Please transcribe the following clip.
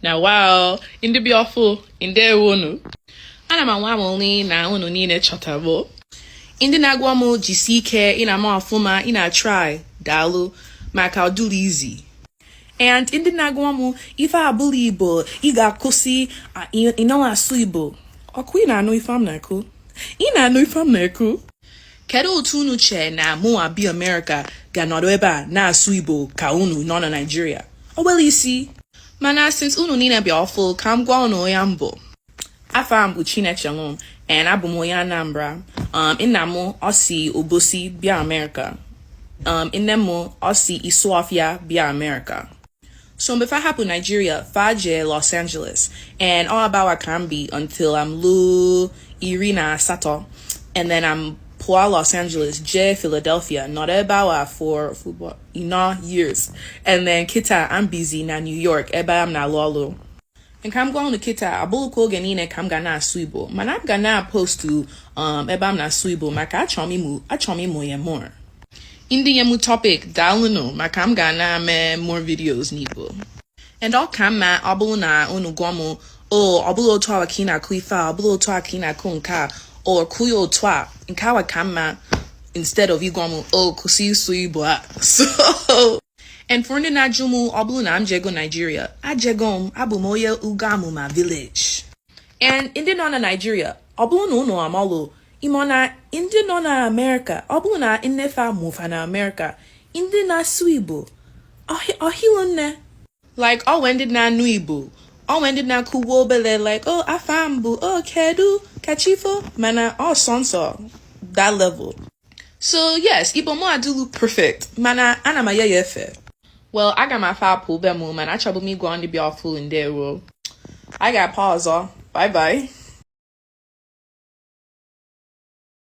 Na wow, ndị bịa ọfụ, ndewonu. Ana m anwa aṅụlị na unu niile chọtara. Ndị na-agwa m jisi ike, ị na-ama ọfụma, ị na-try, daalụ maka ọ dụlụ easy. And ndị na-agwa m ife abụla Igbo, ị ga-akwụsị, ị nọ asụ Igbo. Ọkụ ị na-anụ ife m na-ekwu? Ị na-anụ ife m na-ekwu? Kedu otu unu chee na mụnwa bi Amerịka ga-anọdụ ebe a na-asụ Igbo ka unu nọ na Naịjirịa? O nwere isi. Mana since unu niile bịa ọfụ, ka m gwa unu onye m bụ. Afa m bụ Chinechelum and abụ m onye Anambra. Nna m ọ si Obosi bịa Amerịka. Nne m ọ si Isuofia bịa Amerịka. So mgbe fa hapụ Nigeria, fa jee Los Angeles, and all about ka m bi until I'm lu 18. And then I'm pụọ Los Angeles, jee Philadelphia, nọrọ ebe awa for football 4 years. And then kita I'm busy na New York, ebe m na-alụ ọlụ. Nke m gwa unu kịta, abụghịkwa oge niile ka m ga na-asụ Igbo, mana m ga na-postu ebe m na-asụ Igbo maka achọrọ m ịmụ ya more. Ndị nye m topic, daalụnụ maka m ga na-eme more videos n'Igbo. And ọ ka mma ọ bụrụ na unu gwa m, "Oh, ọ bụrụ otu a ka ị na-akụ ife a, ọ bụrụ otu a ka ị na-akụ nke a, or kwuo ya otu a," nke awa ka mma instead of ịgwa m, "Oh, kwụsị ịsụ Igbo a." So, and for ndị na-ajụ m ọ bụrụ na m jego Nigeria, ajego m, abụ m onye Ugo village. And ndị nọ na Nigeria, ọ bụrụ na unu amalụ, ịma na ndị nọ na America, ọ bụrụ na nnefe amụfa na America, ndị na-asụ Igbo, ọhịlụ nne. Like, ọ nwee ndị na-anụ Igbo, ọ nwee ndị na-akwụwa obele, like, "Oh, afa m bụ, oh, kedu, kachifo," mana ọ sọnsọ that level. So yes, Igbo mụ adịlụ perfect, mana ana m aya ya efe. Well, aga m afa apụ be m, mana achọbụ m ịgwa ndị bịa ọfụ ndewo. I ga-apa ọzọ. Bye bye.